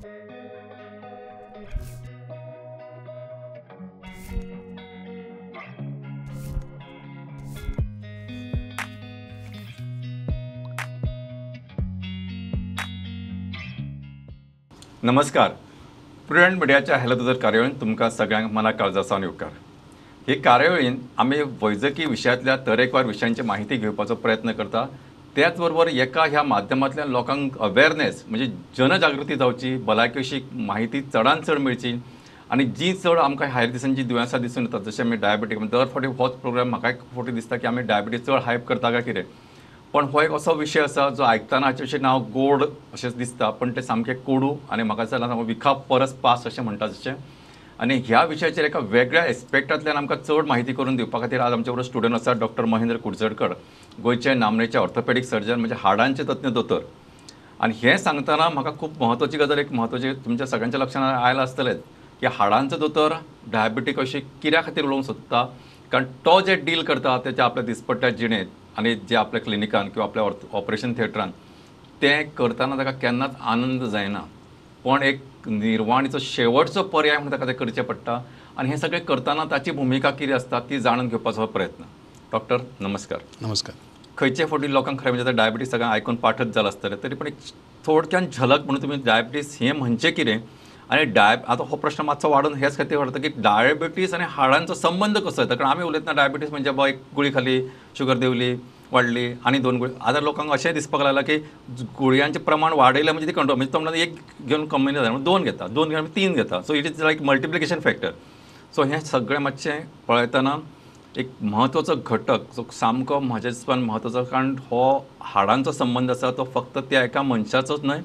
नमस्कार, प्रुडंट मिडियाच्या हॅलो दोतोर कार्यावळीन तुमकां सगळ्यांक मना काळजा सावन येवकार. हे कार्यावळीन आमी वैजकी विशयांतल्या तरेकवार विशयांची माहिती घेवपाचो प्रयत्न करता. त्याच बरोबर एका ह्या माध्यमांतल्यान लोकांक अवेरनेस म्हणजे जनजागृती जावची, भलायकी विशीं माहिती चडान चड मेळची आनी जी चड आमकां हायर दिसांची दुयेंसां दिसून येतात, जशें आमी डायबेटीक दर फावटी होच प्रोग्राम म्हाका एक फावटी दिसता की आमी डायबिटीज चड हायप करता काय कितें, पण हो एक असो विशय आसा जो आयकतना हाचे विशीं नांव गोड अशेंच दिसता, पण तें सामकें कोडू आनी म्हाका दिसता विखा परस पास अशें म्हणटा तशें. आनी ह्या विशयाचेर एका वेगळ्या एस्पेक्टांतल्यान आमकां चड माहिती करून दिवपा खातीर आज आमचे बरोबर स्टुडंट आसा डॉक्टर महेंद्र कुडचडकर, गोंयचे नामनेचे ऑर्थोपेडीक सर्जन म्हणजे हाडांचे तज्ञ दोतोर. आनी हें सांगतना म्हाका खूब म्हत्वाची गजाल, एक म्हत्वाची तुमच्या सगळ्यांच्या लक्षांत आयलां आसतलेंच की हाडांचो दोतोर डायबिटीक अशी कित्या खातीर उलोवंक सोदता, कारण तो जे डील करता तेच्या आपल्या दिसपट्ट्या जिणेंत आनी जे आपल्या क्लिनिकान किंवा आपल्या ऑपरेशन थिएटरान तें करतना ताका केन्नाच आनंद जायना, पण एक निर्वाणीचो शेवटचो पर्याय म्हणून ताका तें करचें पडटा. आनी हें सगळें करतना ताची भुमिका कितें आसता ती जाणून घेवपाचो हो प्रयत्न. डॉक्टर नमस्कार. नमस्कार. खंयचे फावटी लोकांक खरें म्हणजे डायबिटीज सगळें आयकून पाठच जालां आसतलें, तरी पण एक थोडक्यान झलक म्हणून तुमी डायबिटीज हें म्हणचें कितें आनी आतां हो प्रश्न मातसो वाडून हेच खातीर वाडटा की डायबिटीज आनी हाडांचो संबंद कसो येता, कारण आमी उलयतना डायबिटीज म्हणजे बाबा एक गुळी खाली शुगर देंवली वाडली आनी दोन गुळी. आतां लोकांक अशें दिसपाक लागलां की गुळयांचें प्रमाण वाडयलें म्हणजे ती कंट्रोल, म्हणजे तो म्हणटा एक घेवन कमी जाता म्हणून दोन घेता, दोन घेवन तीन घेता, so it is like multiplication factor. So हें सगळें मातशें पळयतना एक म्हत्वाचो घटक जो सामको म्हाज्या हिसपान म्हत्वाचो, कारण हो हाडांचो संबंद आसा तो फक्त त्या एका मनशाचोच न्हय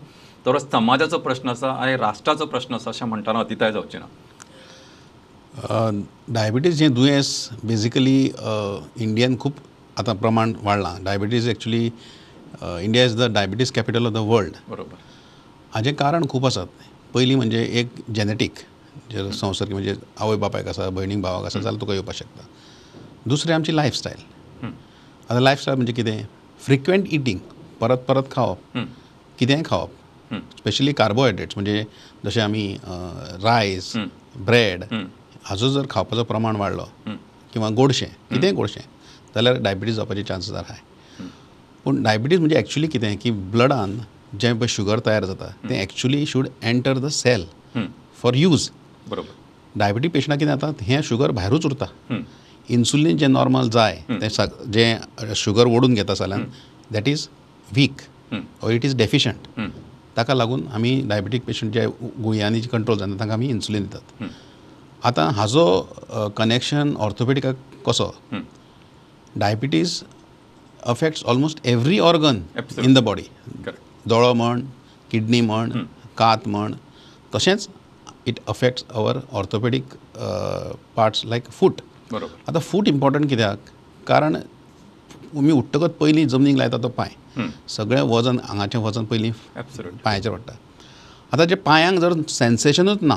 तर समाजाचो प्रश्न आसा आनी राष्ट्राचो प्रश्न आसा अशें म्हणटना अतिताय जावची ना. डायबिटीज हें दुयेंस बेजिकली इंडियन खूब आतां प्रमाण वाडलां. Diabetes actually India is the diabetes capital of the world. बरोबर. हाजें कारण खूब आसात. पयलीं म्हणजे एक जेनेटीक, जे संसर्ग म्हणजे आवय बापायक आसा, भयणीक भावाक आसा जाल्यार तुका येवपाक शकता. दुसरें आमची लायफस्टायल. आतां लायफस्टायल म्हणजे कितें, फ्रिक्वंट इटींग, परत परत खावप, कितेंय खावप, स्पेशली कार्बोहायड्रेट्स म्हणजे जशें आमी रायस, ब्रेड हाजो जर खावपाचो प्रमाण वाडलो किंवा गोडशें, कितेंय गोडशें जाल्यार डायबिटीज जावपाचे चान्सीस आर हाय. पूण डायबिटीज म्हणजे एक्चुली कितें की ब्लडान जें पळय शुगर तयार जाता तें actually should enter the cell for use. बरोबर. डायबिटीक पेशंटाक कितें जाता, हें शुगर भायरूच उरता. इन्सुलीन जें नॉर्मल जाय तें जें शुगर ओडून घेता सालान, that is weak or it is deficient. ताका लागून आमी डायबिटीक पेशंट जे गुळयांनी कंट्रोल जायना तांकां आमी इन्सुलीन दितात. आतां हाजो कनेक्शन ऑर्थोपेडिकाक कसो, diabetes affects almost every organ in the body. दोळो म्हण, किडनी म्हण, कात म्हण, तशेंच it affects our orthopaedic parts like foot. बरोबर. आतां फूट इम्पॉर्टंट कित्याक, कारण आमी उठ्ठकच पयलीं जमनीक लायता तो पांय, सगळें वजन आंगाचें वजन पयलीं पांयाचेर पडटा. आतां जे पांयांक जर सेन्सेशनूच ना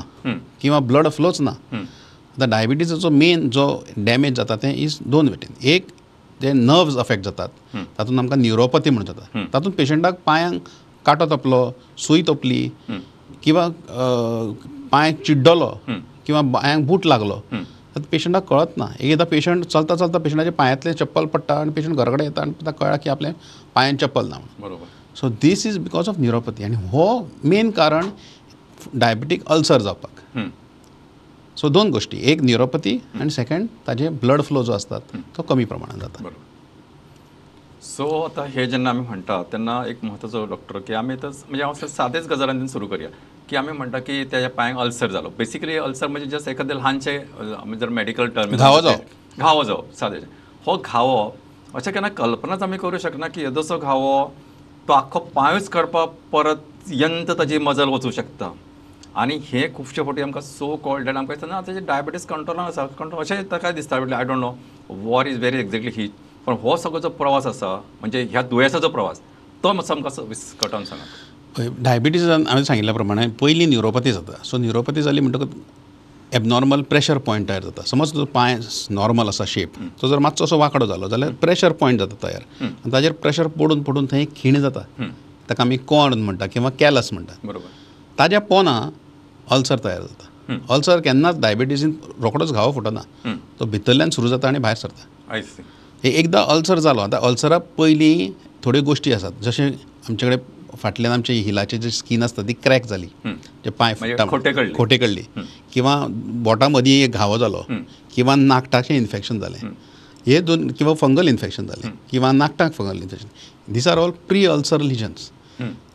किंवा ब्लड फ्लोच ना, आतां डायबिटीजाचो मेन जो डॅमेज जाता तें is दोन वटेन. एक जे नर्व्स अफेक्ट जातात तातूंत आमकां न्युरोपथी म्हणून जाता, तातूंत पेशंटाक पांयांक कांटो तोपलो, सूय तोपली किंवा पांय चिड्डलो किंवा पांयांक बूट लागलो तर पेशंटाक कळत ना. एकदां पेशंट चलता चलता पेशंटाच्या पांयांतलें चप्पल पडटा आनी पेशंट घरा कडेन येता आनी ताका कळ्ळा की आपल्या पांयांत चप्पल ना म्हणून. बरोबर. So this is because of neuropathy आनी हो मेन कारण डायबिटीक अल्सर जावपाक. सो दोन गोश्टी, एक न्युरोपथी आनी सेकंड ताजे ब्लड फ्लो जो आसतात तो कमी प्रमाणात जाता. बरोबर. सो आतां हे जेन्ना आमी म्हणटा तेन्ना एक म्हत्वाचो डॉक्टर की आमी आतां म्हणजे हांव सादेच गजालींतल्यान सुरू करया की आमी म्हणटा की त्याच्या पांयांक अल्सर जालो. बेसिकली अल्सर म्हणजे जस्ट एखादें ल्हानशें, आमी जर मेडिकल टर्म घावो जावप, घावो जावप सादें. हो घावो अशें केन्ना कल्पनाच आमी करूं शकना की येदोसो घावो तो आख्खो पांयूच काडपा परत यंत ताजी मजल वचूं शकता. आनी हे खुबशे फावटी आमकां सो कॉल्ड आनी आमकां दिसता ना ताजें डायबिटीज कंट्रोलान आसा, कंट्रोल अशें ताका दिसता. I don't know what is very exactly ही, पण हो सगळो जो प्रवास आसा म्हणजे ह्या दुयेंसाचो प्रवास तो मातसो आमकां विस्कटावन सांगा. डायबिटीजान हांवें सांगिल्ल्या प्रमाणे पयलीं न्युरोपथी जाता. सो न्युरोपथी जाली म्हणटकच एबनॉर्मल प्रेशर पॉयंट तयार जाता. समज तुजो पांय नॉर्मल आसा शेप, तो जर मातसो असो वांकडो जालो जाल्यार प्रेशर पॉयंट जाता तयार आनी ताजेर प्रेशर पडून पडून थंय खीण जाता, ताका आमी कॉर्न म्हणटा किंवा कॅलस म्हणटा. बरोबर. ताज्या पोना अल्सर तयार जाता. अल्सर केन्नाच डायबिटीजीन रोखडोच घावो फुटना, तो भितरल्यान सुरू जाता आनी भायर सरता. हे एकदां अल्सर जालो, आतां अल्सरा पयलीं थोड्यो गोश्टी आसात, जशें आमचे कडेन फाटल्यान आमचे हिलाचे जे स्कीन आसता ती क्रॅक जाली, जे पांय फुट्टा खोटे कडली, किंवा बोटां मदीं एक घावो जालो, किंवा नाकटाचें इन्फेक्शन जालें, हे दोन, किंवा फंगल इन्फेक्शन जालें, किंवा नाकटाक fungal infection, these are all pre ulcer lesions.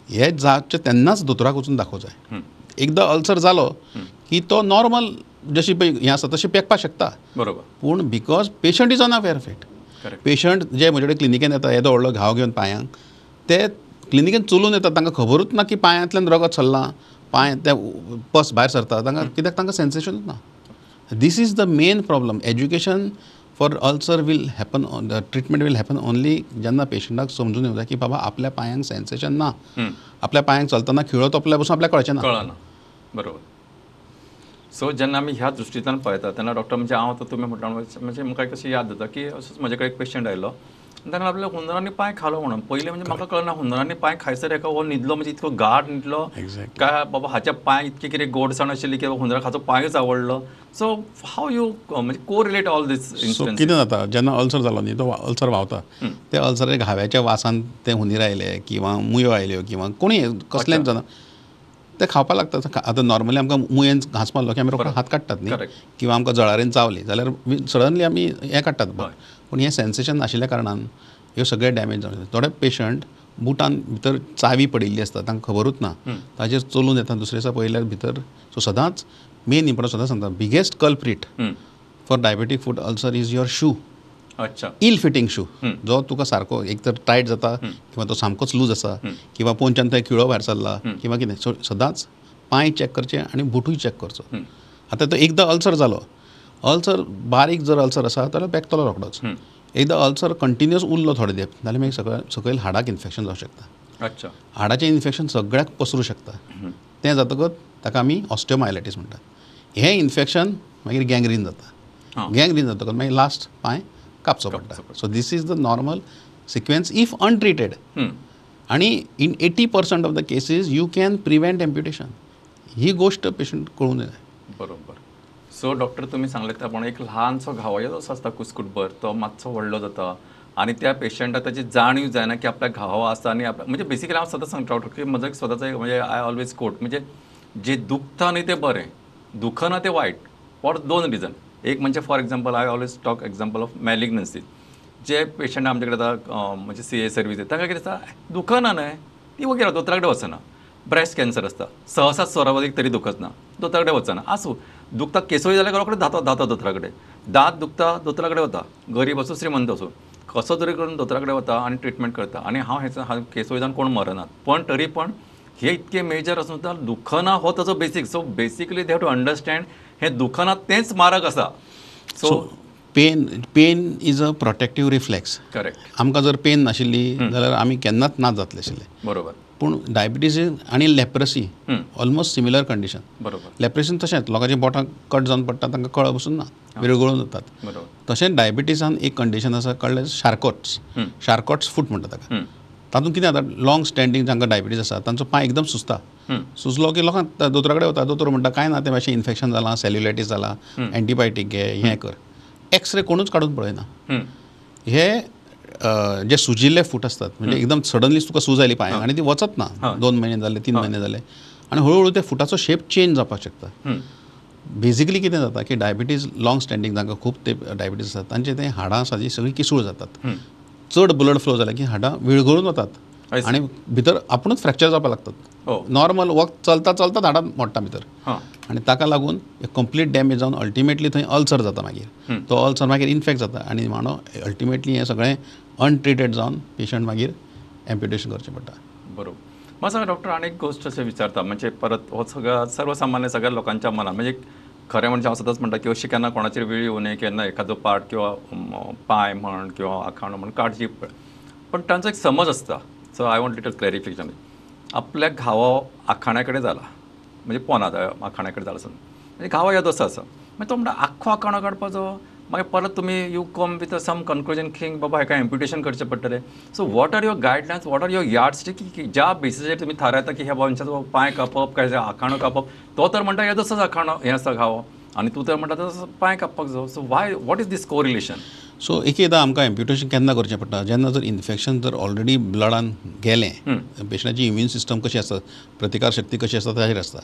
हे जावचे तेन्नाच दोतोराक वचून दाखोवं जाय. एकदां अल्सर जालो की तो नॉर्मल जशी पळय हें आसा तशें पेकपाक शकता, बरोबर, पूण because patient is unaware of it. Patient जे म्हजे कडेन क्लिनिकेन येता येदो व्हडलो घाव घेवन पांयांक, ते क्लिनिकेन चलून येतात, तांकां खबरूच ना की पांयांतल्यान रगत सरलां, पांय ते पस भायर सरता, तांकां कित्याक तांकां सेन्सेशनूच ना. This is the main problem. Education for ulcer will happen, the treatment will happen only जेन्ना पेशंटाक समजून येवं जाय की बाबा आपल्या पांयांक सेन्सेशन ना, आपल्या पांयांक चलतना खिळो तोपल्या पसून आपल्याक कळचें ना. कळना, बरोबर. सो जेन्ना आमी ह्या दृश्टींतल्यान पळयता तेन्ना डॉक्टर म्हणजे हांव आतां तुमी म्हटलां म्हणजे म्हाका कशी याद जाता की असोच म्हजे कडेन एक पेशंट आयलो, ताणें आपल्या हुंदरांनी पांय खालो म्हणून. पयलीं म्हणजे म्हाका कळना हुंदरांनी पांय खायसर एका हो न्हिदलो, म्हणजे इतको गाढ न्हिदलो काय बाबा हाच्या पांय इतके कितें गोडसाण आशिल्ली की हुंदराक हाचो पांयूच आवडलो. सो how you म्हणजे कोरिलेट ऑल these instance? कितें जाता जेन्ना अल्सर जालो न्ही, तो अल्सर व्हांवता, ते अल्सर घाव्याच्या वासान ते हुंदीर आयले किंवा मुयो आयल्यो किंवा कोणूय कसलेंच जाणा ते खावपाक लागता. आतां नॉर्मली आमकां मुयेन घांस मारलो की आमी रोखडो हात काडटात न्ही, किंवा आमकां जळारेन चावली जाल्यार सडनली आमी हें काडटात, पूण हें सेन्सेशन नाशिल्ल्या कारणान ह्यो सगळे डॅमेज जावन थोडे पेशंट बुटान भितर चावी पडिल्ली आसता, तांकां खबरूच ना, ताजेर चलून येता, दुसरे दिसा पळयल्यार भितर. सो सदांच मेन इम्पोर्टंट सदांच सांगता, biggest culprit for diabetic foot ulcer is your shoe. अच्छा, इल फिटींग शू, जो तुका सारको एक तर टायट जाता किंवा तो सामकोच लूज आसा किंवा पोंच्यान थंय खिळो भायर सरला किंवा कितें. सो सदांच पांय चॅक करचे आनी बुटूय चॅक करचो. आतां तो एकदां अल्सर जालो, अल्सर बारीक जर अल्सर आसा जाल्यार पेकतलो रोखडोच. एकदां अल्सर कंटिन्युअस उरलो थोडे तेंप जाल्यार मागीर सगळ्या सकयल हाडाक इन्फेक्शन जावंक शकता. अच्छा, हाडाचें इन्फेक्शन सगळ्याक पसरूं शकता. तें जातकच ताका आमी ऑस्टियोमायलायटीस म्हणटात. हें इन्फेक्शन मागीर गँग्रीन जाता, गँग्रीन जातकच मागीर लास्ट पांय कापचो पडटा. So this is the normal sequence if untreated. आनी in 80% of the cases you can prevent amputation. ही गोश्ट पेशंट कळूंक जाय. बरोबर. सो डॉक्टर तुमी सांगले त्या प्रमाणे एक ल्हानसो घावो असो आसता कुस्कुटभर, तो मातसो व्हडलो जाता आनी त्या पेशंटाक ताची जाणीव जायना की आपल्याक घावो आसा. आनी म्हणजे बेसिकली हांव सदांच सांगता डॉक्टर की म्हजो एक स्वताचो एक म्हणजे I always coat, म्हणजे जे दुखता न्ही तें बरें, दुखना तें वायट, फॉर दोन रिजन. एक म्हणजे for example I always talk example of malignancy. J patient आमचे कडेन आतां म्हणजे CA service तांकां कितें आसता, दुखना न्हय ती वगैरे दोतोरा कडेन वचना. ब्रेस्ट कॅन्सर आसता, सहसा सोरावदीक तरी दुखत ना, दोतोरा कडेन वचना. आसूं, दुखता केसोय जाल्यार रोखडो धांवता दोतोरा कडेन, दांत दुखता दोतोरा कडेन वता, गरीब आसूं श्रीमंत आसूं कसो तरी करून दोतोरा कडेन वता आनी ट्रिटमेंट करता. आनी हांव हें केसोय जावन कोण मरनात, पण तरी पण हे इतके मेजर आसून सुद्दां दुखना हो ताचो basic. So basically they have to understand हें दुखना तेंच मारक आसा. So pain is a protective reflex. Correct. आमकां जर पेन नाशिल्ली जाल्यार आमी केन्नाच ना जातले आशिल्ले. बरोबर. पूण डायबिटीज आनी लेप्रसी ऑलमोस्ट सिमिलर कंडिशन. बरोबर. लेप्रसीन तशेंच लोकांची बोटां कट जावन पडटा, तांकां कळ पसून ना, विरगळून जातात. बरोबर. तशेंच डायबिटीसान एक कंडिशन आसा कळ्ळें, शार्कोट्स, शार्कोट्स फूट म्हणटा ताका. तातूंत कितें जाता, लॉंग स्टँडींग जांकां डायबिटीज आसा तांचो पांय एकदम सुजता, सुजलो की लोकांक दोतोरा कडेन वता, दोतोर म्हणटा कांय ना, तें मातशें इन्फेक्शन जालां, सेल्युलायटीस जालां, एंटीबायोटीक घे, हें कर. एक्सरे कोणूच काडून पळयना. हे जे सुजिल्ले फूट आसतात म्हणजे एकदम सडनली तुका सूज आयली पांयांक आनी ती वचत ना, 2 म्हयने जाले, 3 म्हयने जाले, आनी हळूहळू त्या फुटाचो शेप चेंज जावपाक शकता. बेजिकली कितें जाता की डायबिटीज लॉंग स्टँडींग जांकां खूब ते डायबिटीज आसात तांचे ते हाडां आसा जी सगळीं किसूळ जातात, चड ब्लड फ्लो जाला की हाडां विरगळून वतात आनी भितर आपुणूच फ्रॅक्चर जावपाक लागतात. नॉर्मल वक्त चलता चलता हाडां मोडटा भितर, आनी ताका लागून कंप्लीट डॅमेज जावन अल्टिमेटली थंय अल्सर जाता. मागीर तो अल्सर मागीर इन्फेक्ट जाता आनी मानो अल्टिमेटली हें सगळें अनट्रिटेड जावन पेशंट मागीर एम्प्युटेशन करचें पडटा. बरोबर. म्हाका सांगा डॉक्टर, आनी एक गोश्ट अशें विचारता, म्हणजे परत हो सगळ्या सर्वसामान्य सगळ्या लोकांच्या मनान, म्हणजे खरें म्हणजे हांव सदांच म्हणटा की अशी केन्ना कोणाचेर वेळ येवं नये, केन्ना एखादो पार्ट किंवा पांय म्हण किंवा आखाणो म्हण काडची, पण तांचो एक समज आसता. So I want little clarification. आपल्या घावो आखाण्या कडेन जाला, म्हणजे पोना आखाण्या कडेन जाला समज, म्हणजे घावो येदोसो आसा, मागीर तो म्हणटा आख्खो आखाणो काडपाचो मागीर परत तुमी you come with some conclusion की बाबा हेका एम्प्युटेशन करचें पडटलें. So what are your guidelines, what are your yardstick की ज्या बेसिसाचेर तुमी थारायता की ह्या मनशाचो पांय कापप काय आखाणो कापप, तो तर म्हणटा येदोसोच आखाणो हें आसा घावो आनी तूं तर म्हणटा तसो पांय कापपाक जावो. So why, what is this correlation? So एक एकदां आमकां एम्प्युटेशन केन्ना करचें पडटा, जेन्ना जर इन्फेक्शन जर ऑलरेडी ब्लडान गेलें, पेशंटाची इम्यून सिस्टम कशी आसता, प्रतिकार शक्ती कशी आसता ताचेर आसता.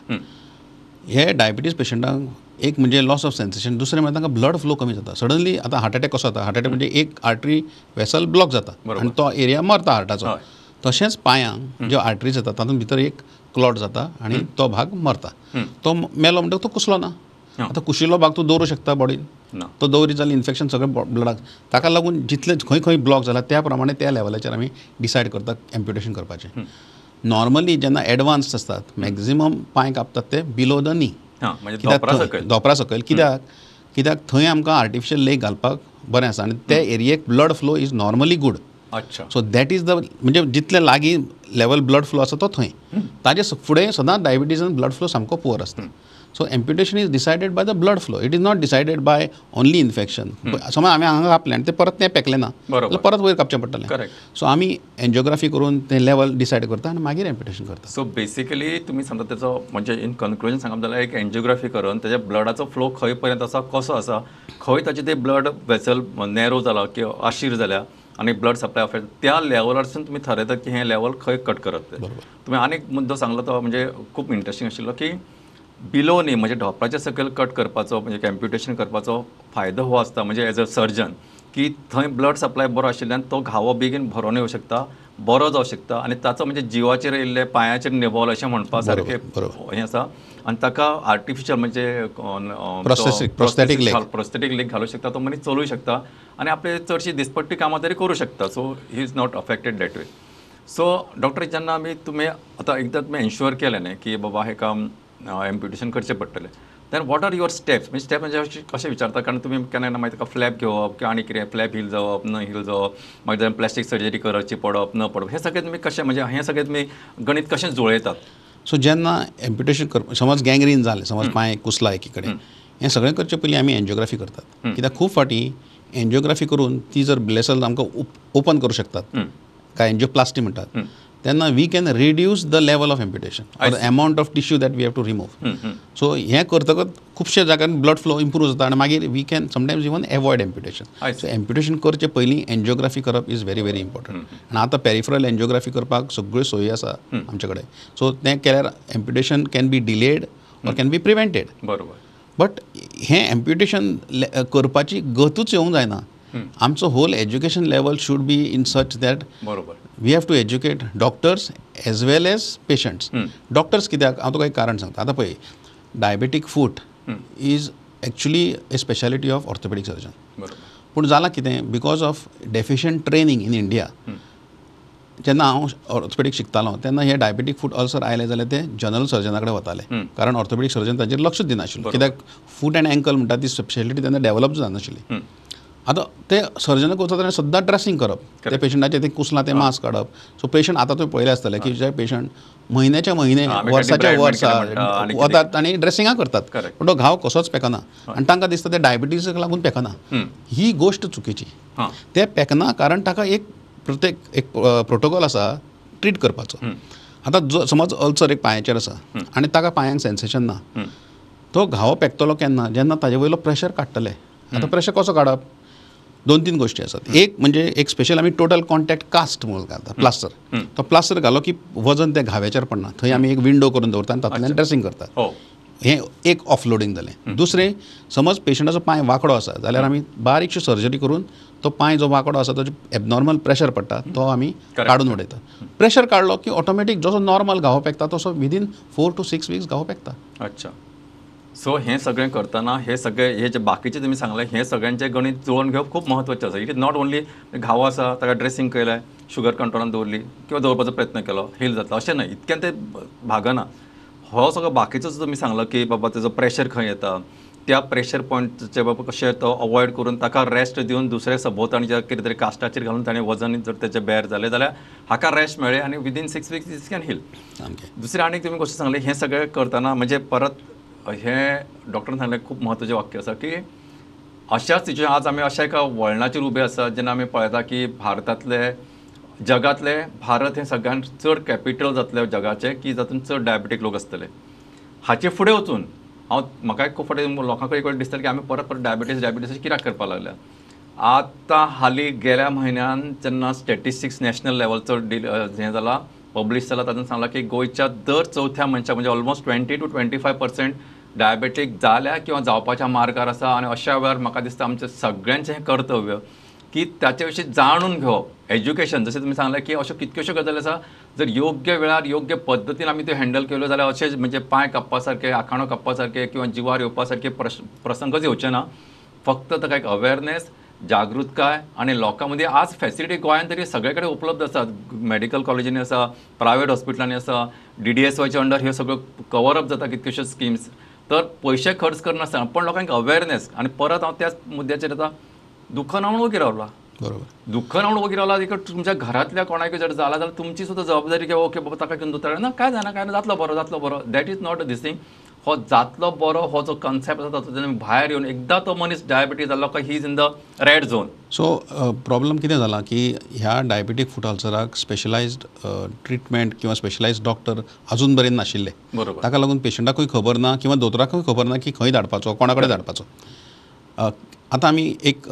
हे डायबिटीज पेशंटांक एक म्हणजे लॉस ऑफ सेन्सेशन, दुसरें म्हणजे तांकां ब्लड फ्लो कमी जाता सडनली. आतां हार्ट अटॅक कसो जाता, हार्ट अटॅक म्हणजे एक आर्टरी वेसल ब्लॉक जाता आनी तो एरिया मरता हार्टाचो. तशेंच पांयांक ज्यो आर्टरीज जाता तातूंत भितर एक क्लॉट जाता आनी तो भाग मरता. तो मेलो म्हणटकच तो कुसलो ना. आतां कुशिल्लो भाग तूं दवरूं शकता बॉडीन, तो दवरीत जाल्यार इन्फेक्शन सगळें ब्लडाक. ताका लागून जितले खंय खंय ब्लॉक जाला त्या प्रमाणे त्या लेवलाचेर आमी डिसायड करता एम्प्युटेशन करपाचें. नॉर्मली जेन्ना एडवान्स आसतात मॅक्झिमम पांय कापतात ते बिलो the नी, धोपरा सकयल. कित्याक कित्याक थंय आमकां आर्टिफिशियल लेग घालपाक बरें आसा आनी ते एरियेक blood flow is normally good. अच्छा, सो that is the म्हणजे जितले लागीं लेवल ब्लड फ्लो आसा तो थंय, ताजे फुडें सदांच डायबिटीजान ब्लड फ्लो सामको पुअर आसता. So amputation is decided by the blood flow, it is not decided by only infection. समज आमी हांगा कापलें आनी तें परत तें पेकलें ना जाल्यार परत वयर कापचें पडटलें. सो आमी एन्जियोग्राफी करून तें लेवल डिसायड करता आनी मागीर एम्प्युटेशन करता. सो बेसिकली तुमी सांगता तेचो म्हणजे इन कन्क्लुजन सांगप जाल्यार एक एन्जियोग्राफी करून तेज्या ब्लडाचो फ्लो खंय पर्यंत आसा, कसो आसा, खंय ताचे ते ब्लड वेसल नॅरो जाला किंवा आशीर जाल्या आनी ब्लड सप्लाय अफेक्ट, त्या लेवलारसून तुमी थारायता की हें लेवल खंय कट करप तें. तुमी आनीक मुद्दो सांगलो तो म्हणजे खूब इंट्रस्टींग आशिल्लो की बिलो न्ही म्हणजे ढोपराच्या सकयल कट करपाचो म्हणजे एम्प्युटेशन करपाचो फायदो हो आसता म्हणजे एज अ सर्जन की थंय ब्लड सप्लाय बरो आशिल्ल्यान तो घावो बेगीन भरोन येवं शकता, बरो जावं शकता आनी ताचो म्हणजे जिवाचेर येयल्ले पांयाचेर निभोवलो अशें म्हणपा सारकें हें आसा. आनी ताका आर्टिफिशियल म्हणजे प्रोस्थेटीक लेग घालूं शकता, तो मनीस चलूं शकता आनी आपले चडशी दिसपट्टी कामां तरी करूं शकता. So he is not affected that way. So doctor जेन्ना आमी तुमी आतां एकदां तुमी एन्श्योर केलें न्ही की बाबा हें काम एम्प्युटेशन करचें पडटलें, then what are your steps? म्हणजे स्टेप म्हणजे कशें विचारता, कारण तुमी केन्ना केन्ना मागीर ताका फ्लॅप घेवप किंवा आनी कितें फ्लॅप हील जावप न हील जावप, मागीर प्लास्टीक सर्जरी करची पडप न पडप, हें सगळें तुमी कशें म्हणजे हें सगळें तुमी गणीत कशें जुळयतात? सो जेन्ना एम्प्युटेशन कर समज गँग्रीन जालें, समज पांय कुसला एकी कडेन, हें सगळें करचे पयलीं आमी एन्जियोग्राफी करतात. कित्याक खूब फावटी एन्जियोग्राफी करून ती जर ब्लेसल आमकां ओपन करूं शकतात काय एन्जियोप्लास्टी म्हणटात, तेन्ना we can reduce the level of amputation or the amount of tissue that we have to remove. So हें करतकच खुबशे जाग्यार ब्लड फ्लो इम्प्रूव जाता आनी मागीर we can sometimes even avoid amputation. So amputation करचे पयलीं एन्जियोग्राफी करप is very very important. आनी आतां पेरिफरल एन्जियोग्राफी करपाक सगळ्यो सोयी आसा आमचे कडेन. सो तें केल्यार amputation can be delayed or can be prevented. बरोबर. बट हें एम्प्युटेशन करपाची गतूच येवंक जायना. आमचो whole education level should be in such that बरोबर we have to educate doctors as well as patients. Doctors कित्याक, हांव तुका एक कारण सांगता. आतां पळय, diabetic foot is actually a speciality of orthopaedic surgeon. पूण जालां कितें, because of deficient training in India, जेन्ना हांव ऑर्थोपेडीक शिकतालो तेन्ना हे डायबेटीक फूट अल्सर आयले जाल्यार ते जनरल सर्जना कडेन वताले, कारण ऑर्थोपेडीक सर्जन तांचेर लक्ष दिनाशिल्लो. कित्याक फूट एंड एंकल म्हणटा ती स्पेशालिटी तेन्ना डेवलप जानाशिल्ली. आतां ते सर्जनाक वचत जाल्यार सद्दां ड्रेसिंग करप, ते पेशंटाचें तें कुसलां तें मास्क काडप. सो पेशंट आतां तुवें पळयलें आसतलें की जे पेशंट म्हयन्याच्या म्हयने वर्साच्या वर्सा वतात आनी ड्रेसिंगां करतात, पूण तो घाव कसोच पेकना आनी तांकां दिसता ते डायबिटीजाक लागून पेकना. ही गोश्ट चुकीची. ते पेकना कारण ताका एक प्रत्येक एक प्रोटोकॉल आसा ट्रीट करपाचो. आतां जो समज अल्सर एक पांयाचेर आसा आनी ताका पांयांक सेन्सेशन ना, तो घावो पेकतलो केन्ना, जेन्ना ताजे वयलो प्रेशर काडटले. आतां प्रेशर कसो काडप, दोन तीन गोष्टी आसात. एक म्हणजे एक स्पेशल आमी टोटल कॉन्टॅक्ट कास्ट म्हणून घालता, प्लास्टर. तो प्लास्टर घालो की वजन त्या घाव्याचेर पडना, थंय आमी एक विंडो करून दवरता आनी तातूंतल्यान ड्रेसिंग करतात. हें एक ऑफलोडींग जालें. दुसरें, समज पेशंटाचो पांय वांकडो आसा जाल्यार आमी बारीकशी सर्जरी करून तो पांय जो वांकडो आसा ताचो एबनॉर्मल प्रेशर पडटा तो आमी काडून उडयता. प्रेशर काडलो की ऑटोमॅटीक जसो नॉर्मल घावो पेकता तसो विदीन 4 to 6 weeks घावो पेकता. अच्छा. सो हें सगळें करतना हे सगळे हे जे बाकीचे तुमी सांगलें हें सगळ्यांचें गणीत जुळोवन घेवप खूब म्हत्वाचें आसा. It is not only घावो आसा ताका ड्रेसिंग केलें, शुगर कंट्रोलान दवरली किंवा दवरपाचो प्रयत्न केलो, हील जाता अशें न्हय, इतक्यान तें भागना. हो सगळो बाकीचो तुमी सांगलो की बाबा तेजो प्रेशर खंय येता, त्या प्रेशर पॉयंटचे बाबा कशें तो अवॉयड करून ताका रेस्ट दिवन दुसरे सभोवताणी जे कितें तरी कास्टाचेर घालून ताणें वजन जर तेचें बेर जालें जाल्यार हाका रेस्ट मेळ्ळें आनी within 6 weeks it can heal. दुसरें आनीक तुमी गोश्ट सांगलें, हें सगळें करतना म्हणजे परत हें डॉक्टरान सांगलें खूब म्हत्वाचें वाक्य आसा की अशाच सिच्युएशन आज आमी अशा एका वळणाचेर उबे आसात जेन्ना आमी पळयता की भारतांतले जगांतले भारत हें सगळ्यांत चड कॅपिटल जातलें जगाचें की जातूंत चड डायबेटीक लोक आसतले. हाचे फुडें वचून हांव म्हाका खूब फावटी लोकां कडेन एक दिसता की आमी परत परत डायबिटीज डायबिटीज कित्याक करपाक लागल्या. आतां हालीं गेल्या म्हयन्यान जेन्ना स्टॅटिस्टिक्स नॅशनल लेवलचो हें जाला पब्लिश जाला तातूंत सांगलां की गोंयच्या दर चवथ्या मनशाक म्हणजे ऑलमोस्ट 20 to 25% diabetic जाल्या किंवा जावपाच्या मार्गार आसा. आनी अशा वेळार म्हाका दिसता आमचें सगळ्यांचें हें कर्तव्य की ताचे विशीं जाणून घेवप, एज्युकेशन जशें तुमी सांगलें की अश्यो कितक्योश्यो गजाली आसा जर योग्य वेळार योग्य पद्दतीन आमी त्यो हँडल केल्यो जाल्यार अशें म्हणजे पांय कापपा सारके, आखाणो कापपा सारके किंवा जिवार येवपा सारके प्रसंगच येवचे ना. फक्त ताका एक अवेरनेस, जागृतकाय आनी लोकां मदीं आज फॅसिलिटी गोंयांत तरी सगळे कडेन उपलब्ध आसात. मेडिकल कॉलेजींनी आसा, प्रायवेट हॉस्पिटलांनी आसा, DDSYच्या अंडर ह्यो सगळ्यो कवर अप जाता कितक्योश्यो स्किम्स. तर पयशे खर्च करनासतना पण लोकांक अवेरनेस. आनी परत हांव त्याच मुद्द्याचेर येता, दुखना म्हणून ओगी रावला, बरोबर, दुखना म्हणून ओगी रावला. इकडे तुमच्या घरांतल्या कोणाकय जर जाला जाल्यार तुमची सुद्दां जबाबदारी की ओके बाबा ताका घेवन दोतोरा ना काय जायना काय ना जातलो बरो जातलो बरो. That is not this thing. हो जातलो बरो हो जो कॉन्सेप्ट आसा तातूंतल्यान भायर येवन एकदां तो मनीस डायबिटीज जाल्लो काय he is in the red zone. So problem कितें जाला की ह्या डायबिटीक फूट अल्सराक स्पेशलायज्ड ट्रिटमेंट किंवा स्पेशलायज्ड डॉक्टर अजून पर्यंत नाशिल्ले. बरोबर, ताका लागून पेशंटाकूय खबर ना किंवा दोतोराकूय खबर ना की खंय धाडपाचो, कोणा कडेन धाडपाचो. आतां आमी एक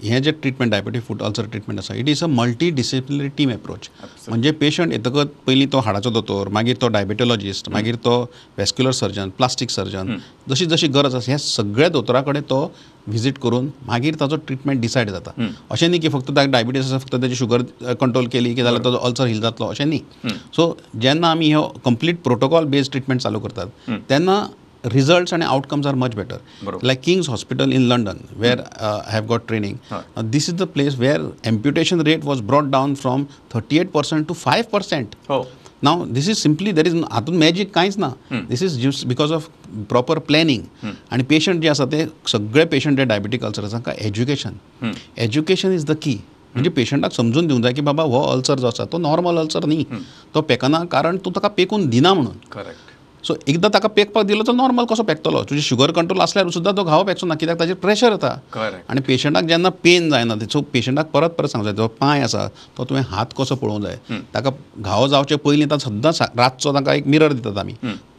हें जें treatment diabetic foot ulcer treatment आसा, it is a multi disciplinary team approach. म्हणजे पेशंट येतकच पयलीं तो हाडाचो दोतोर, मागीर तो डायबिटोलॉजिस्ट, मागीर तो वेस्क्युलर सर्जन, प्लास्टीक सर्जन, जशी जशी गरज आसा ह्या सगळ्या दोतोरा कडेन तो विजीट करून मागीर ताचो ट्रिटमेंट डिसायड जाता. अशें न्ही की फक्त ताका डायबिटीज आसा फक्त ताची शुगर कंट्रोल केली की जाल्यार ताचो अल्सर हील जातलो, अशें न्ही. सो जेन्ना आमी ह्यो कंप्लीट प्रोटोकॉल बेस्ड ट्रिटमेंट चालू करतात तेन्ना results and outcomes are much better. Bro. Like King's Hospital in London, where I have got training, this is the place where amputation rate was brought down from 38% to 5%. Oh. Now, this is simply, there is हातूंत magic कांयच ना. This is just because of proper planning. And patient जे आसा ते सगळे patient जे diabetic ulcer आसा तांकां education. Education is the key. म्हणजे पेशंटाक समजून दिवंक जाय की बाबा हो अल्सर जो आसा तो नॉर्मल अल्सर न्ही, तो पेकना कारण तूं ताका पेकून दिना म्हणून. करेक्ट. सो एकदां ताका पेकपाक दिलो तो नॉर्मल कसो पेकतलो, तुजी शुगर कंट्रोल आसल्यार सुद्दां तो घावो पेकचो ना कित्याक ताजेर प्रेशर येता. आनी पेशंटाक जेन्ना पेन जायना सो पेशंटाक परत परत सांगूंक जाय, जो पांय आसा तो तुवें हात कसो पळोवंक जाय, ताका घावो जावचे पयलीं ताका सद्दां रातचो ताका एक मिरर दितात आमी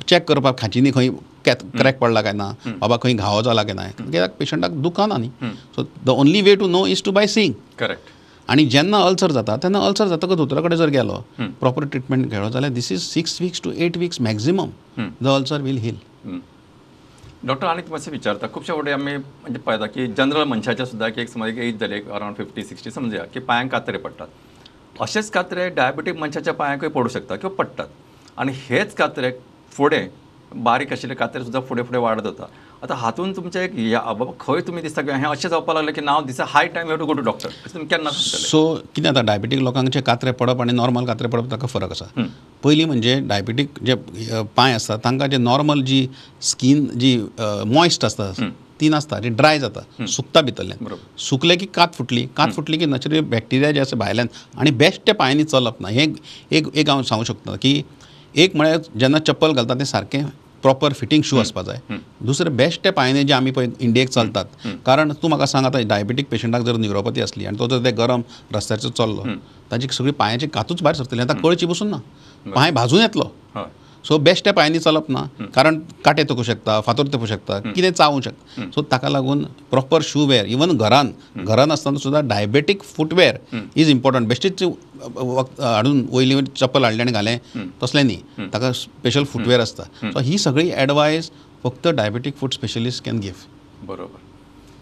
चॅक करपाक खांचीनी खंय क्रॅक पडला काय ना, बाबा खंय घावो जाला काय ना, कित्याक पेशंटाक दुखना न्ही. So the only way to know is to by seeing. Correct. आनी जेन्ना अल्सर जाता तेन्ना अल्सर जातकच दोतोरा कडेन जर गेलो प्रॉपर ट्रिटमेंट घेलो जाल्यार this is 6 weeks to 8 weeks maximum the ulcer will heal. Doctor आनी मातशें विचारता, खुबशे फावटी आमी म्हणजे पळयता की जनरल मनशाच्या सुद्दां की एक समज एक एज जाली अरावंड 50-60 समजुया की पांयांक कात्रे पडटात. अशेच कात्रे डायबिटीक मनशाच्या पांयांकूय पडूं शकता किंवा पडटात आनी हेच कात्रे फुडें बारीक आशिल्ले कात्रे सुद्दां फुडें फुडें वाडत वता. आतां हातून तुमचें एक बाबा खंय तुमी दिसता की हें अशें जावपाक लागलें की now this a high time you have to go to doctor, अशें तुमी केन्ना सांगतले? सो कितें जाता डायबिटीक लोकांचे कात्रे पडप आनी नॉर्मल कात्रे पडप ताका फरक आसा. पयलीं म्हणजे डायबिटीक जे पांय आसता तांकां जे नॉर्मल जी स्कीन जी मॉयस्ट आसता ती नासता, जी ड्राय जाता, सुकता भितरल्यान, सुकलें की कात फुटली, कात फुटली की नॅचरली बॅक्टिरिया जे आसा भायल्यान आनी बेश्ट त्या पांयांनी चलप ना. हें एक एक हांव सांगूंक शकता की एक म्हळ्यार जेन्ना चप्पल घालता तें सारकें प्रॉपर फिटींग शू आसपा जाय. दुसरें बेश्ट त्या पांयांनी जे आमी पळय इंडियेक चलतात, कारण तूं म्हाका सांग आतां डायबिटीक पेशंटाक जर न्युरोपॅथी आसली आनी तो जर ते गरम रस्त्याचेर चल्लो ताजी सगळी पांयाची कातूच भायर सरतली, आतां कळची पसून ना, पांय भाजून येतलो. सो बेश्ट त्या पांयांनी चलप ना कारण कांटे तोकूं शकता, फातर तोकूं शकता, कितें चावूंक शकता. सो ताका लागून प्रॉपर शू वेअर, इवन घरान घरान आसतना सुद्दां डायबेटीक फुटवेअर is important. बेश्टीच हाडून वयली चप्पल हाडलें आनी घालें तसलें न्ही, ताका स्पेशल फुटवेअर आसता. सो ही सगळी एडवायस फक्त diabetic foot specialist can give. बरोबर.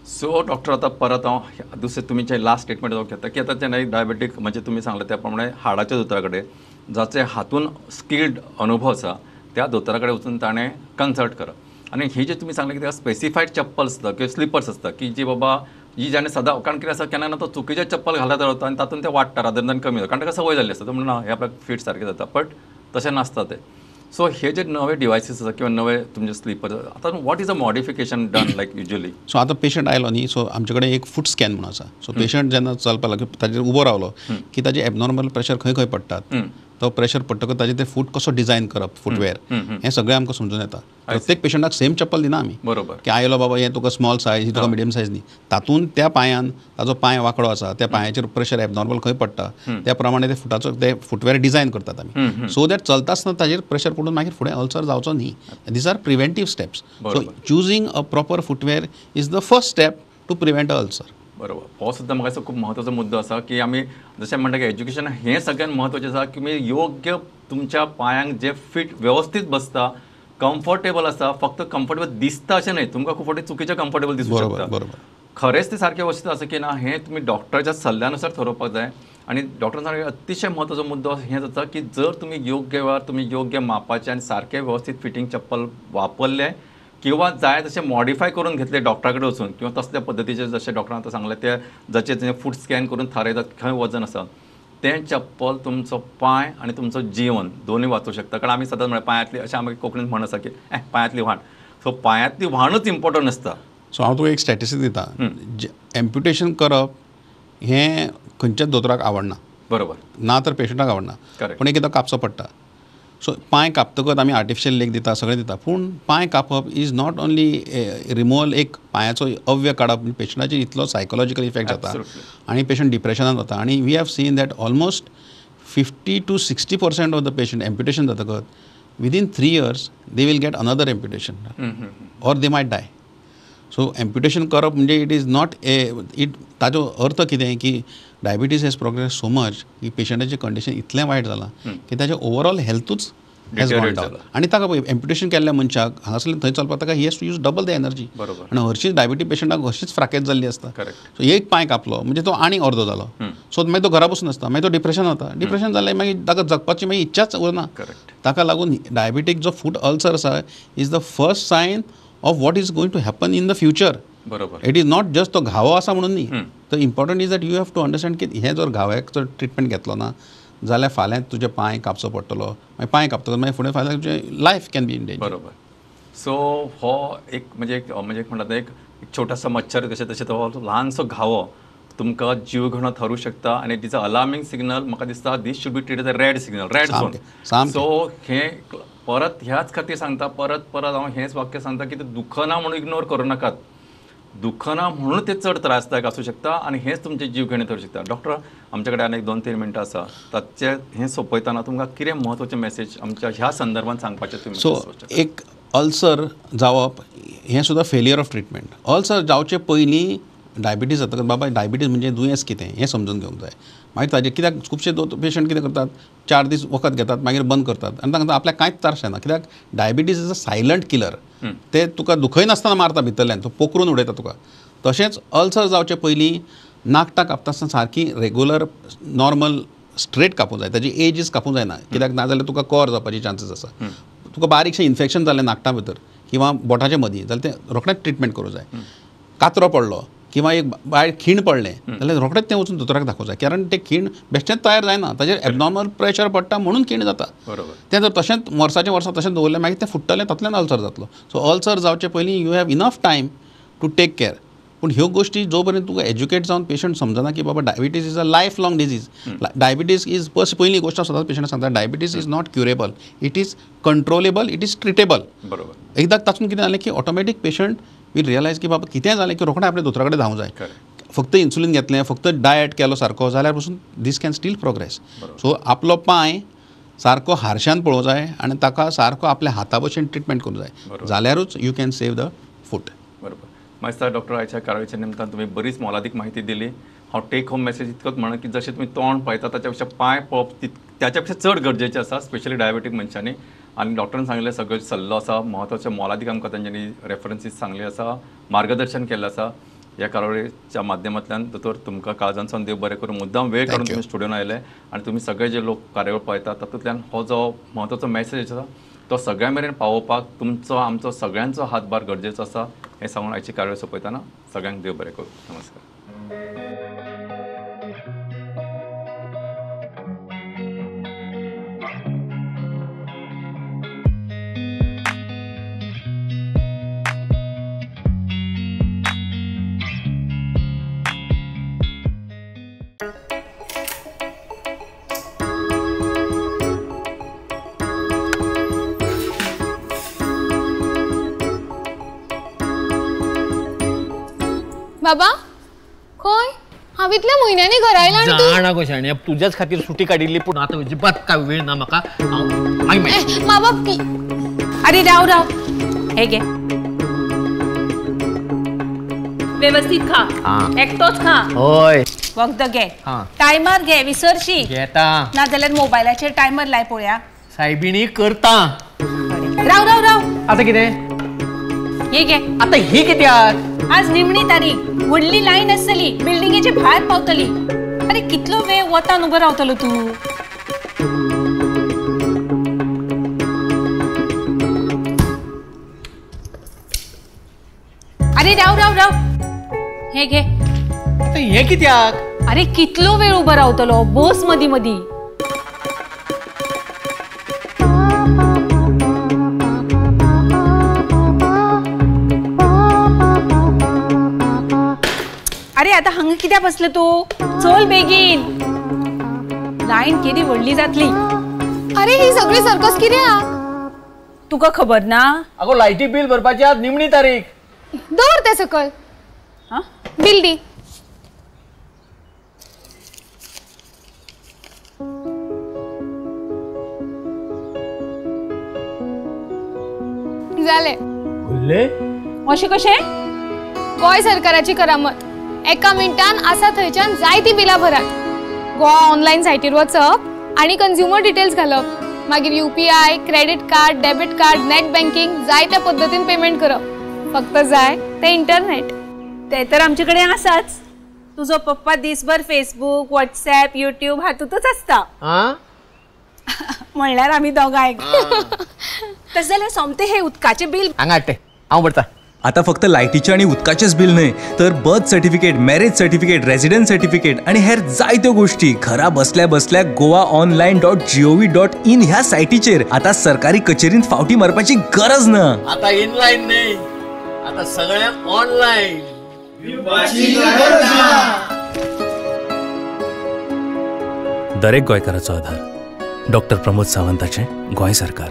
सो डॉक्टर आतां परत हांव दुसरें तुमचें लास्ट स्टेटमेंट हांव घेता की आतां जेन्ना डायबेटीक म्हणजे तुमी सांगलें त्या प्रमाणे हाडाच्या दोतोरा कडेन जाचे हातून स्किल्ड अनुभव आसा त्या दोतोरा कडेन वचून ताणें कन्सल्ट करप. आनी ही जे तुमी सांगलें की ताका स्पेसिफायड चप्पल आसता किंवा स्लिपर्स आसता की जी बाबा ही जाणें सदां, कारण कितें आसा केन्ना तो चुकीचें चप्पल घालत रावता आनी तातूंत तें वाडटा रादर दॅन कमी जाता, कारण ताका संवय जाल्ली आसता, तो म्हणून हें आपल्याक फिट सारकें जाता, बट तशें नासता तें. सो हे जे नवे डिवायसीस आसा किंवा नवे तुमचे स्लिपर आतां what is a modification done like usually? So आतां पेशंट आयलो न्ही, सो आमचे कडेन एक फूट स्कॅन म्हणून आसा. सो पेशंट जेन्ना चलपाक लागलो ताजेर उबो रावलो की ताजे एबनॉर्मल प्रेशर खंय खंय पडटात तो प्रेशर पडटकच ताजें तें फूट कसो डिजायन करप फुटवेअर हें सगळें आमकां समजून येता. प्रत्येक पेशंटाक सेम चप्पल दिना आमी, बरोबर, की आयलो बाबा हें तुका स्मॉल सायज, ही तुका मिडियम सायज न्ही. तातूंत त्या पांयान ताजो पांय वांकडो आसा, त्या पांयाचेर प्रेशर एबनॉर्मल खंय पडटा त्या प्रमाणे ते फुटाचो ते फुटवेअर डिजायन करतात आमी, सो that चलता आसतना ताजेर प्रेशर पडून मागीर फुडें अल्सर जावचो न्ही. These are preventive steps. So choosing a proper footwear is the first step to prevent a ulcer. बरोबर, हो सुद्दां म्हाका दिसता खूब म्हत्वाचो मुद्दो आसा की आमी जशें म्हणटा की एज्युकेशन हें सगळ्यांत म्हत्वाचें आसा की तुमी योग्य तुमच्या पांयांक जे फिट व्यवस्थीत बसता, कम्फर्टेबल आसा, फक्त कम्फर्टेबल दिसता अशें न्हय, तुमकां खूब फावटी चुकीचें कम्फर्टेबल दिसूं शकता. बरोबर, खरेंच तें सारकें व्यवस्थीत आसा की ना हें तुमी डॉक्टराच्या सल्ल्यानुसार थारोवपाक जाय. आनी डॉक्टरान सारकें अतिशय म्हत्वाचो मुद्दो हें जाता की जर तुमी योग्य वेळार तुमी योग्य मापाचें आनी सारकें व्यवस्थीत फिटींग चप्पल वापरलें किंवा जाय तशें मॉडिफाय करून घेतले डॉक्टरा कडेन वचून किंवा तसल्या पद्दतीचे जशें डॉक्टरान आतां सांगलें ते जशें तें फूट स्कॅन करून थारयतात खंय वजन आसा, तें चप्पल तुमचो पांय आनी तुमचो जीवन दोनूय वाचूं शकता. कारण आमी सदांच म्हळ्यार पांयांतली, अशें आमी कोंकणींत म्हण आसा की पांयांतली व्हाण, सो पांयांतली व्हाणूच इम्पॉर्टंट आसता. सो हांव तुका एक स्टॅटिस्टीक दिता. एम्प्युटेशन करप हें खंयच्याच दोतोराक आवडना, बरोबर, ना तर पेशंटाक आवडना, पूण एक एकदां कापचो पडटा. सो पांय कापतकच आमी आर्टिफिशियल लेग दिता, सगळें दिता, पूण पांय कापप is not only removal, एक पांयाचो अव्य काडप, पेशंटाचेर इतलो सायकोलॉजिकल इफेक्ट जाता आनी पेशंट डिप्रेशनान वता. आनी we have seen that almost 50 to 60% of the patient amputation जातकच within 3 years they will get another amputation or they might die. So amputation करप म्हणजे it is not a it, ताजो अर्थ कितें की diabetes has progress so much की पेशंटाचें condition इतलें वायट जालां की ताजें ओवरऑल हेल्थूच हॅज गॉन डावन. आनी ताका पळय एम्प्युटेशन केल्ल्या मनशाक हांगासरल्यान थंय चलपाक ताका he has to use double the energy. आनी हरशींच डायबिटीज पेशंटाक हरशींच फ्राकेज जाल्ली आसता. सो एक पांय कापलो म्हणजे तो आनी अर्दो जालो, सो मागीर तो घरा बसून आसता, मागीर तो डिप्रेशन वता, डिप्रेशन जालें मागीर ताका जगपाची मागीर इच्छाच उरना. ताका लागून डायबिटीक जो फूट अल्सर आसा is the first sign of what is going to happen in the future. बरोबर, it is not just तो घावो आसा म्हणून न्ही, तर important is that you have to understand की हें जर घाव्याक जर ट्रिटमेंट घेतलो ना जाल्यार फाल्यां तुजे पांय कापचो पडटलो, मागीर पांय कापतकच मागीर फुडें फाल्यां तुजें life can be in danger. बरोबर, सो हो एक म्हणजे एक म्हणजे म्हणटा एक छोटासा मच्छर कशें तशें तो ल्हानसो घावो तुमकां जीव घेणो थारूं शकता आनी it is a alarming signal. म्हाका दिसता this should be treated as a red signal, red zone. So हें परत ह्याच खातीर सांगता, परत परत हांव हेंच वाक्य सांगता की तें दुखना म्हणून इग्नोर करूं नाकात, दुखना म्हणून तें चड त्रासदायक आसूं शकता आनी हेंच तुमचें जीव घेणें थारूं शकता. डॉक्टर आमचे कडेन आनी एक 2-3 मिनटां आसा, ताचें हें सोंपयतना तुमकां कितें म्हत्वाचें मॅसेज आमच्या ह्या संदर्भात सांगपाचें तुमी? सो एक अल्सर जावप हें सुद्दां फेलियर ऑफ ट्रिटमेंट. अल्सर जावचे पयलीं डायबिटीज जातकच बाबा डायबिटीज म्हणजे दुयेंस कितें हें समजून घेवंक जाय. मागीर ताजें कित्याक खुबशे पेशंट कितें करतात, 4 दीस वखद घेतात मागीर बंद करतात आनी तांकां आपल्याक कांयच त्रास जायना, कित्याक diabetes is a silent killer. ते तुका दुखयनासतना मारता भितरल्यान, तो पोखरून उडयता तुका. तशेंच अल्सर जावचे पयलीं नाकटां कापता आसतना सारकी रेगुलर नॉर्मल स्ट्रेट कापूंक जाय, ताजी एजीस कापूंक जायना, कित्याक नाजाल्यार तुका कोर जावपाची चान्सीस आसा. तुका बारीकशें इन्फेक्शन जालें नाकटां भितर किंवा बोटाच्या मदीं जाल्यार तें रोखडेंच ट्रिटमेंट करूंक जाय. कातरो पडलो किंवा एक भायर खीण पडलें जाल्यार रोखडेंच तें वचून दोतोराक दाखोवंक जाय, कारण तें खीण बेश्टेंच तयार जायना, ताजेर एबनॉर्मल प्रेशर पडटा म्हणून खीण जाता. बरोबर, तें जर तशेंच वर्साचें वर्सां तशेंच दवरलें मागीर तें फुट्टलें, तातूंतल्यान अल्सर जातलो. सो अल्सर जावचे पयलीं you have enough time to take care. पूण ह्यो गोश्टी जो पर्यंत तुका एज्युकेट जावन पेशंट समजना की बाबा diabetes is a life long disease, diabetes is पयली गोश्ट हांव सदांच पेशंटाक सांगता, diabetes is not curable, it is controllable, it is treatable. बरोबर, एकदां तातूंत कितें जालें की ऑटोमॅटीक पेशंट will realise की बाबा कितें जालें की रोखडें आपल्या दोतोरा कडेन धांवूंक जाय. फक्त इन्सुलीन घेतलें, फक्त डायट केलो सारको जाल्यार पसून this can still progress. So आपलो पांय सारको हारशान पळोवंक जाय आनी ताका सारको आपल्या हाता भशेन ट्रिटमेंट करूंक जाय, जाल्यारूच you can save the foot. बरोबर, मागीर डॉक्टर आयच्या कार्यावळीच्या निमतान तुमी बरीच मोलादीक माहिती दिली. हांव टेक होम मॅसेज इतकोच म्हणून की जशें तुमी तोंड पळयता ताच्या पेक्षा पांय पळोवप त्याच्या पेक्षा चड गरजेचें आसा, स्पेशली डायबेटीक मनशांनी. आनी डॉक्टरान सांगिल्लें सगळें सल्लो आसा म्हत्वाचें मोलादीक आमकां तांच्यांनी रेफरन्सीस सांगले आसा, मार्गदर्शन केल्लें आसा. ह्या कार्यावळीच्या माध्यमांतल्यान दोतोर तुमकां काळजांतल्यान देव बरें करूं. मुद्दाम वेळ काडून तुमी स्टुडियोन आयले आनी तुमी सगळे जे लोक कार्यावळ पळयतात तातूंतल्यान हो जो म्हत्वाचो मॅसेज आसा तो सगळ्यां मेरेन पावोवपाक तुमचो आमचो सगळ्यांचो हातभार गरजेचो आसा हें सांगून आयची कार्यावळ सोंपयतना सगळ्यांक देव बरें करूं. नमस्कार. बाबा खंय हांव इतल्या म्हयन्यांनी घरा आयला? जाणा गो शाण्या, तुज्याच खातीर सुटी काडिल्ली, पूण आतां अजिबात काय वेळ ना म्हाका. मा बाप. अरे राव राव, हे घे, व्यवस्थित खा, एकटोच खा. हय, वखद घे, टायमर घे, विसरशी घेता ना जाल्यार मोबायलाचेर टायमर लाय पळोवया. सायबिणी करता. राव राव राव, आता कितें? हे घे. आता ही कित्याक? आज निमणी तारीख, व्हडली लायन आसतली, बिल्डिंगेचे भायर पावतली. अरे कितलो वेळ वतान उबो रावतलो तूं? अरे राव राव राव, हे घे. आता हे कित्याक? अरे कितलो वेळ उबो रावतलो, बस मदी मदी. अरे आता हांगा कित्याक बसलो तूं? चल बेगीन, लायन केदी व्हडली जातली. अरे ही सगळी सर्कस कित्याक? तुका खबर ना? अगो लायटी बिल भरपाची आज निमणी तारीख. दवर ते सकल, बिल दी. जालें. अशें कशें? गोंय सरकाराची करामत, एका मिनटान आसा थंयच्यान जायती बिलां भरात. गोवा ऑनलायन सायटीर वचप आनी कंझ्युमर डिटेल्स घालप, मागीर UPI, credit card, debit card, net banking, जाय त्या पद्दतीन पेमेंट करप. फक्त जाय ते इंटरनेट. ते तर आमचे कडेन आसाच. तुजो पप्पा दिसभर फेसबूक, व्हॉट्सॅप, युट्यूब हातूंतच आसता. म्हणल्यार आमी दोगांय. तशें जाल्यार सोमतें हे उदकाचें बिल हांगा हाडटे, हांव भरता. आता फक्त लायटीचें आनी उदकाचेंच बिल न्हय तर birth certificate, marriage certificate, residence certificate आनी हेर जायत्यो गोष्टी घरा बसल्या बसल्या goaonline.gov.in ह्या सायटीचेर आता सरकारी कचेरींत फावटी मारपाची गरज ना. आता इनलायन न्हय, आता सगळें ऑनलायन. दरेक गोंयकाराचो आधार. डॉक्टर प्रमोद सावंताचें गोंय सरकार.